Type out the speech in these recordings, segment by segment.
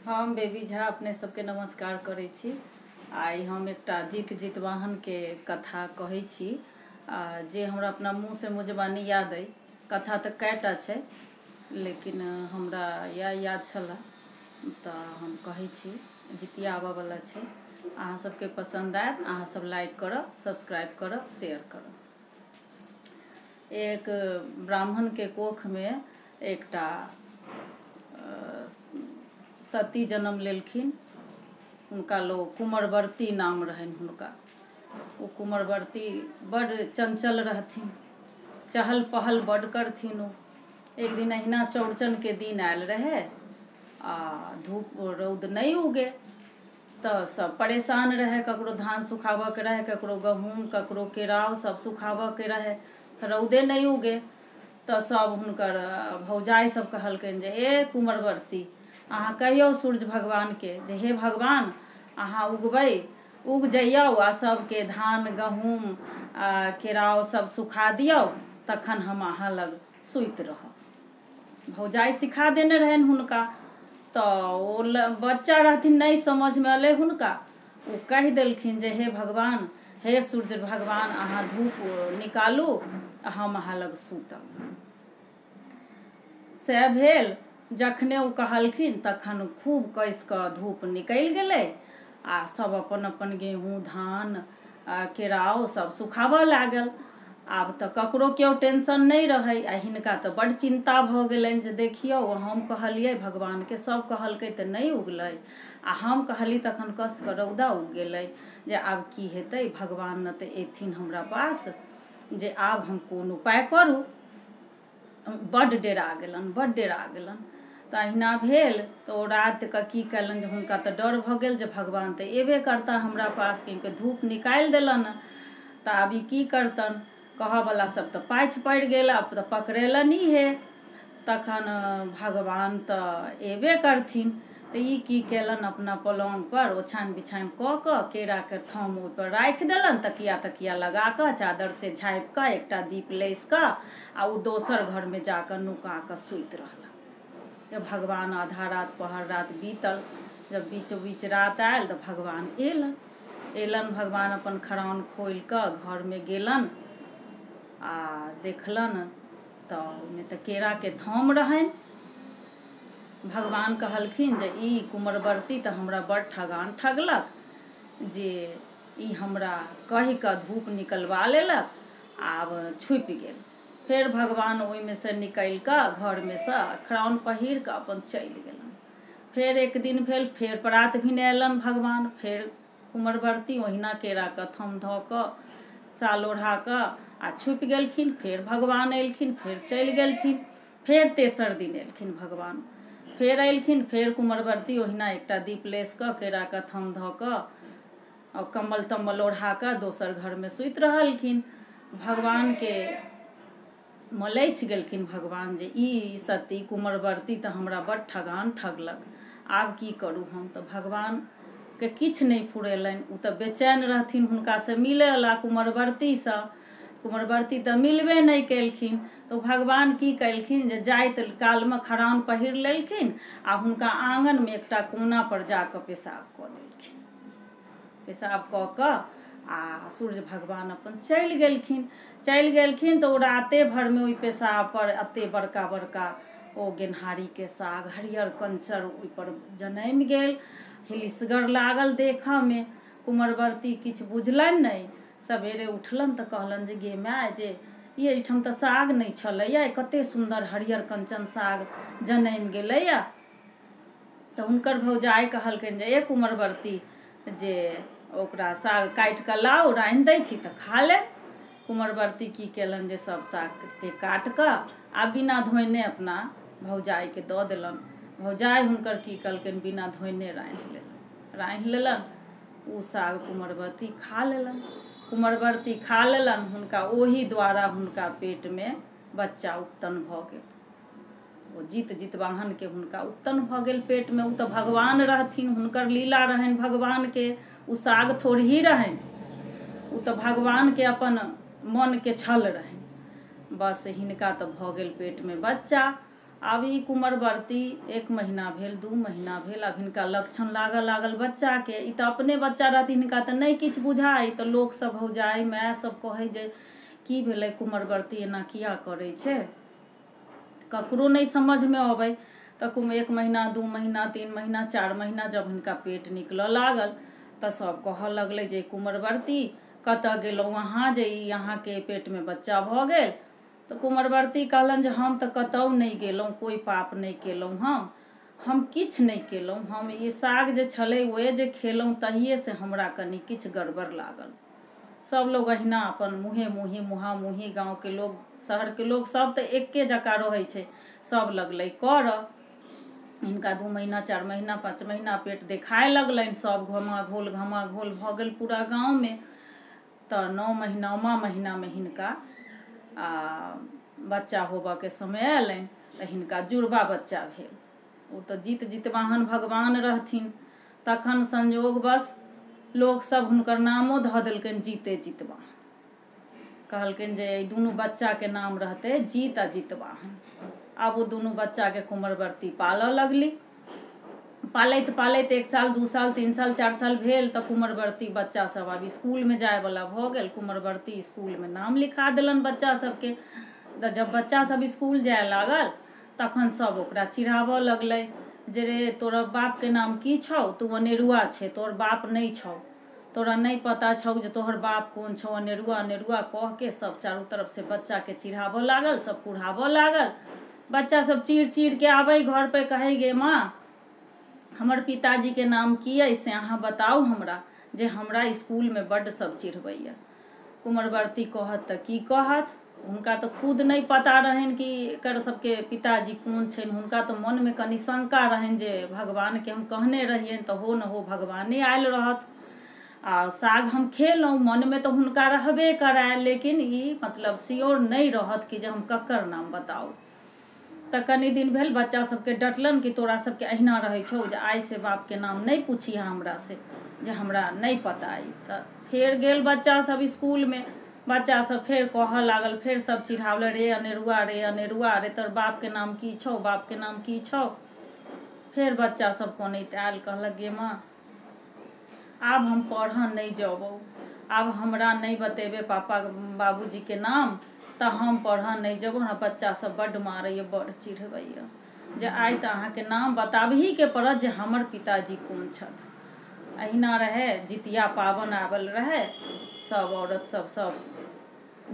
हम बेबी झा अपने सबके नमस्कार करै छी। आइ हम एकटा जीत जितवाहन के कथा कहै छी जे हमरा अपना मुँह से मुजबानी याद अइ। कथा तऽ कएटा छै लेकिन हमरा इएह याद छलए तऽ हम कहै छी। जितिया आबऽवला छै, अहाँ सबके पसन्द आयत। अहाँ सब लाइक करब, सब्सक्राइब करब, शेयर करब। एक ब्राह्मण के कोख में एकटा सती जन्म लेलखिन। हुनका लोग कुमरवर्ती नाम रहनि हुनका। ओ कुमरवर्ती बड चंचल रहथिन, चहल पहल बड करथिन। ओ एक दिन अहिना चौड़चन के दिन आयल रहे आ धूप रौद नहीं उगे तऽ सब परेशान रहे। ककरो धान सुखाबऽ के रहे, ककरो गहूँम, ककरो केराव, सब सुखाबऽ के रहे। रौदे नहीं उगे तऽ सब हुनकर भौजाइ सब कहलकनि जे ए कुमरवर्ती, अहाँ कहियौ सूर्य भगवान के जे हे भगवान, अहाँ उगबै, उग जइयौ आ सबके धान गहूँम आ केराव सब सुखा दियौ, तखन हम अहाँ लग सुति रहब। भौजाइ सिखा देने रहनि हुनका। तऽ ओ बच्चा रहथिन, नहीं समझमे अयलै हुनका। ओ कहि देलखिन जे हे भगवान, हे सूर्य भगवान, अहाँ धूप निकालू आ हम अहाँ लग सुतब। सएह भेल। जखने ओ कहलखिन तखन खूब कसि कऽ धूप निकलि गेलै आ सब अपन अपन गेहूँ धान केराव सब सुखाबऽ लागल। आब तऽ ककरो केओ टेंशन नहि रहै आ हिनका तऽ बड्ड चिन्ता भऽ गेलनि जे देखियौ, हम कहलियै भगवानके, सब कहलकै तऽ नहि उगलै आ हम कहली तखन कस कऽ रौदा उगि गेलै। जे आब की हेतै, भगवान ने तऽ एथिन हमरा पास, जे आब हम कोन उपाय करू। बड्ड डेरा गेलनि, बड्ड डेरा गेलनि। तऽ अहिना भेल। तऽ ओ रातिके की कयलनि जे हुनका तऽ डर भऽ गेल जे भगवान तऽ एबे करता हमरा पास, क्योंकि धूप निकालि देलनि तऽ आब ई की करतनि। कहऽवला सब तऽ पाछि पड़ि गेल, आब तऽ पकड़ेलनि हे, तखन भगवान तऽ एबे करथिन। तऽ ई की कयलनि, अपना पलङ्ग पर ओछाइन बिछाइन कऽ कऽ केराके थम ओहिपर राखि देलनि, तकिया तकिया लगा कऽ चादर से झाँपि कऽ एकटा दीप लेसि कऽ आ ओ दोसर घरमे जाकऽ नुका कऽ सुति रहलनि। जब भगवान आधा रात पहर रात बीतल, जब बीच बीच रात आयल तऽ भगवान एलन। एलन भगवान, अपन खरान खोलि कऽ घरमे गेलन आ देखलनि तऽ ओहिमे तऽ केराके थम रहनि। भगवान कहलखिन जे ई कुमरवर्ती तऽ हमरा बड़ ठगान ठगलक, जे ई हमरा कहि कऽ धूप निकलवा लेलक, आब छुपि गेल। फेर भगवान ओहिमे से निकलि कऽ घरमे सँ खराउन पहिर कऽ अपन चलि गेलनि। फेर एक दिन भेल, फेर प्रात भिने अयलनि भगवान। फेर कुमरवर्ती ओहिना केराके थम धऽ कऽ साल ओढ़ा कऽ आ छुपि गेलखिन। फेर भगवान एलखिन, फेर चलि गेलखिन। फेर तेसर दिन एलखिन भगवान, फेर एलखिन, फेर कुमरवर्ती ओहिना एकटा दीप लेस कऽ केराके थम धऽ कऽ आ कम्बल तम्बल ओढ़ा कऽ दोसर घरमे सुति रहलखिन। भगवानके मलछि गेलखिन भगवान जे ई सती कुमरवर्ती तऽ हमरा बड़ ठगान ठगलक, आब की करू हम। तऽ भगवानके किछु नहि फुरेलनि, ओ तऽ बेचैन रहथिन हुनकासँ मिलैला कुमरवर्तीसँ। कुमरवर्ती तऽ मिलबे नहि केलखिन। तऽ भगवान की केलखिन जे जाइत कालमे खरान पहिर लेलखिन आ हुनका आङनमे एकटा कोना पर जाकऽ पेशाब कऽ देलखिन। पेशाब कऽ कऽ आ सूर्य भगवान अपन चलि गेलखिन। चलि गेलखिन तऽ ओ राते भरिमे ओहि पेशाब पर एते बड़का बड़का ओ गेन्हारीके साग हरियर कंचर ओहिपर जनमि गेल। हिलिसगर लागल देखऽमे। कुमरवर्ती किछु बुझलनि नहि। सवेरे उठलनि तऽ कहलनि जे गे माय, जे ई एहिठाम तऽ साग नहि छलैया, कते सुन्दर हरियर कंचन साग जनमि गेलैया। तऽ हुनकर भौजाइ कहलकनि जे ए कुमरवर्ती, जे ओकरा साग काटि कऽ लाउ, रान्हि दै छी तऽ खा लेब। कुमरवर्ती की केलनि जे सब सागके काटि कऽ आ बिना धोने अपना भौजाइके दऽ देलनि। भौजाइ हुनकर की केलकनि, बिना धोने रान्हि लेलनि। रान्हि लेलनि, ओ साग कुमरवर्ती खा लेलनि। कुमरवर्ती खा लेलनि, हुनका ओहि द्वारा हुनका पेटमे बच्चा उत्पन्न भऽ गेल। ओ जीत जितवाहनके हुनका उत्पन्न भऽ गेल पेटमे। ओ तऽ भगवान रहथिन, हुनकर लीला रहनि भगवानके, ओ साग थोड़ ही रहनि, ओ तऽ भगवानके अपन मनके छल रहनि। बस हिनका तऽ भऽ गेल पेटमे बच्चा। आब ई कुमरबरती 1 महीना भेल, 2 महीना भेल, आब हिनका लक्षण लागऽ लागल बच्चाके। ई तऽ अपने बच्चा रहथिन, हिनका तऽ नहि किछु बुझाइ। तऽ लोकसब, भौजाइ, माय सब कहै जे की भेलै कुमरबरती, एना किया करै छै? ककरो नहि समझमे अबै। तऽ 1 महीना, 2 महीना, 3 महीना, 4 महीना जब हिनका पेट निकलऽ लागल तऽ सब कहऽ लगलै जे कुमरबरती कतऽ गेलहुँ अहाँ जे ई अहाँके पेटमे बच्चा भऽ गेल? तऽ कुमरबरती कहलनि जे हम तऽ कतहु नहि गेलहुँ, कोइ पाप नहि केलहुँ, हम किछु नहि केलहुँ। हम ई साग जे छलै ओहे जे खेलहुँ, तहिएसँ हमरा कनि किछु गड़बड़ लागल। सब लोग अहिना अपन मुँहे मुँही मुहा मुही, गाँवके लोग, शहरके लोग सब तऽ एके जकाँ रहै छै, सब लगलै करऽ। हिनका 2 महीना, 4 महीना, 5 महीना पेट देखाए लगलनि। सब घमाघोल घमाघोल भऽ गेल पूरा गाँवमे। तऽ 9 महीना, 9वां महीनामे हिनका आ बच्चा होबऽके समय अयलनि तऽ हिनका जुड़वा बच्चा भेल। ओ तऽ जीत जितवाहन भगवान रहथिन। तखन संजोगवश लोकसब हुनकर नामो धऽ देलकनि जीते जितवाहन। कहलकनि जे एहि दुनू बच्चाके नाम रहतै जीत आ जितवाहन। आब ओ दुनू बच्चाके कुमरबरती पालऽ लगली। पालैत पालैत 1 साल, 2 साल, 3 साल, 4 साल भेल तऽ कुमरबरती बच्चा सब आब स्कूलमे जायवला भऽ गेल। कुमरबरती स्कूलमे नाम लिखा देलनि बच्चा सबके। तऽ जब बच्चा सब स्कूल जाय लागल तखन सब ओकरा चिढ़ाबऽ लगलै जे रे तोरा बापके नाम की छौ? तू अनेरुआ छै, तोहर बाप नहि छौ, तोरा नहि पता छौ जे तोहर बाप कोन छौ। अनेरुआ अनेरुआ कह के सब चारू तरफ से बच्चाके चिढ़ाबऽ लागल, सब कुढ़ाबऽ लागल। बच्चा सब चीर चीर के आबै घर पे, कहै गे माँ, हमर पिताजीके नाम की अइ से अहाँ बताउ हमरा, जे हमरा स्कूलमे बड्ड सब चिढ़बैया। कुमरबरती कहत तऽ की कहत? हुनका तऽ खुद नहि पता रहनि कि एकर सबके पिताजी कोन छनि। हुनका तऽ मनमे कनि शंका रहनि जे भगवानके हम कहने रहियनि तऽ हो न हो भगवाने आयल रहत, आ साग हम खेलहुँ। मनमे तऽ हुनका रहबे कराय, लेकिन ई मतलब श्योर नहि रहत कि जे हम ककर नाम बताउ। तऽ कनि दिन भेल, बच्चा सबके डटलनि कि तोरा सबके अहिना रहै छौ जे आइसँ बापके नाम नहि पूछिहे हमरा से, जे हमरा नहि पता अइ। तऽ फेर गेल बच्चा सब स्कूलमे, बच्चा सब फेर कहऽ लागल, फेर सब चिढ़ावल, रे अनेरुआ, रे अनेरुआ, रे तोर बापके नाम की छौ, बापके नाम की छौ? फेर बच्चा सब कनैत आयल, कहलक गे माँ, आब हम पढ़ऽ नहि जबौ, आब हमरा नहि बतेबे पापा बाबूजीके नाम तऽ हम पढ़ऽ नहि जेबौ। हमरा बच्चा सब बड्ड मारैए, बड्ड चिढ़बैए, जे आइ तऽ अहाँके नाम बताबहीके पड़त जे हमर पिताजी कोन छथि। अहिना रहै, जितिया पाबनि आबल रहै, सब औरत सब सब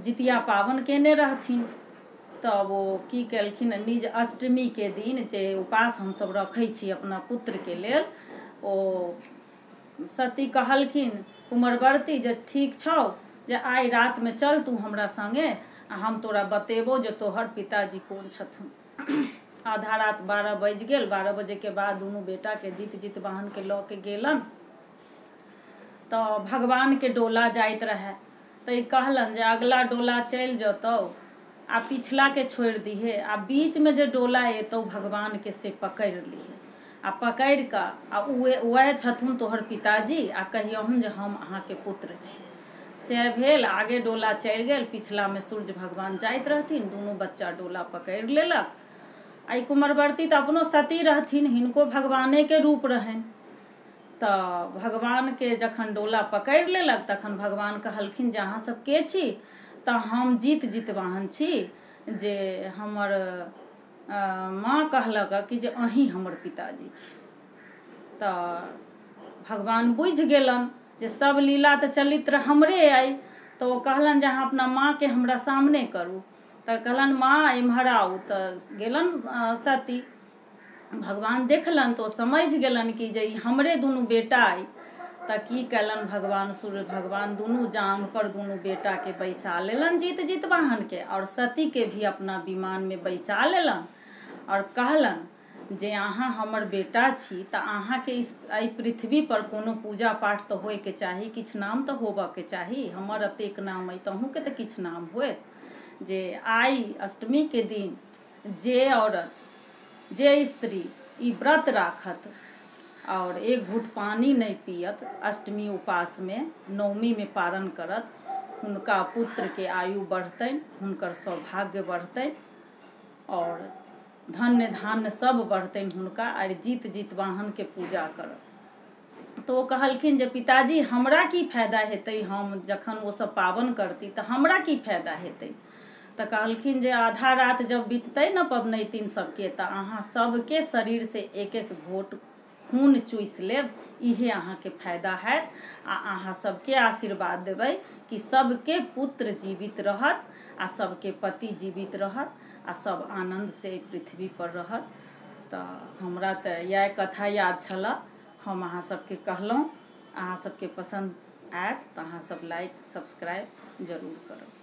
जितिया पाबनि केने रहथिन। तब ओ की केलखिन, निज अष्टमीके दिन जे उपास हमसब रखै छी अपना पुत्रके लेल, ओ सती कहलखिन कुमरबरती जे ठीक छौ जे आइ रातिमे चल तू हमरा सङ्गे आ हम तोरा बतेबौ जे तोहर पिताजी कोन छथुन। आधा रात 12 बजि गेल। 12 बजेके बाद दुनू बेटाके जीत जितवाहनके लऽ के गेलन तऽ भगवानके डोला जाइत रहै। तऽ ई कहलनि जे अगला डोला चलि जतौ आ पिछलाके छोड़ि दिहे, आ बीचमे जे डोला एतौ भगवानके से पकड़ि लिहे, आ पकड़ि कऽ आ उएह छथुन तोहर पिताजी, आ कहियहुन जे हम अहाँके पुत्र छी। से भेल, आगे डोला चलि गेल, पिछलामे सूर्य भगवान जाइत रहथिन। दुनू बच्चा डोला पकड़ि लेलक। आ ई कुमरबरती तऽ अपनो सती रहथिन, हिनको भगवानेके रूप रहनि। तऽ भगवानके जखन डोला पकड़ि लेलक तखन भगवान कहलखिन जे अहाँ सब के छी? तऽ हम जीत जितवाहन छी, जे हमर माँ कहलक कि जे अहीं हमर पिताजी छी। तऽ भगवान बुझि गेलन जे सब लीला तऽ चरित्र हमरे अइ। तऽ ओ कहलनि जे अहाँ अपना माँके हमरा सामने करू। तऽ कहलनि माँ एम्हर आउ। तऽ गेलन सती। भगवान देखलनि तऽ ओ समझि गेलनि कि जे ई हमरे दुनू बेटा अइ। तऽ की कयलनि भगवान, सूर्य भगवान दुनू जाँघ पर दुनू बेटाके बैसा लेलनि जीत जितवाहनके, आओर सतीके भी अपना विमानमे बैसा लेलनि, आओर कहलनि जे अहाँ हमर बेटा छी तऽ अहाँके इस एहि पृथ्वी पर कोनो पूजा पाठ तऽ होइके चाही, किछु नाम तऽ होबऽके चाही। हमर एतेक नाम अइ तऽ अहूँके तऽ किछु नाम होयत। जे आइ अष्टमीके दिन जे औरत, जे स्त्री ई व्रत राखत आओर एक घूँट पानि नहि पियत अष्टमी उपासमे, नवमीमे पारण करत, हुनका पुत्रके आयु बढ़तनि, हुनकर सौभाग्य बढ़तनि आओर धन्य धान्य सब बढ़तनि हुनका, आर जीत जितवाहनके पूजा करब। तऽ ओ कहलखिन जे पिताजी हमरा की फायदा हेतै, हम जखन ओ सब पाबनि करती तऽ हमरा की फायदा हेतै। तऽ कहलखिन जे आधा रात जब बीततै ने पबनैतिन सबके तऽ अहाँ सबके शरीर से एक एक घोट खून चूसि लेब, इहे अहाँके फायदा हैत आ अहाँ सबके आशीर्वाद देबै कि सबके पुत्र जीवित रहत आ सबके पति जीवित रहत आ सब आनन्द से एहि पृथ्वी पर रहत। तऽ हमरा तऽ इएह कथा याद छलऽ, हम अहाँ सबके कहलहुँ। अहाँ सबके पसन्द आयत तऽ अहाँ सब लाइक सब्सक्राइब जरूर करब।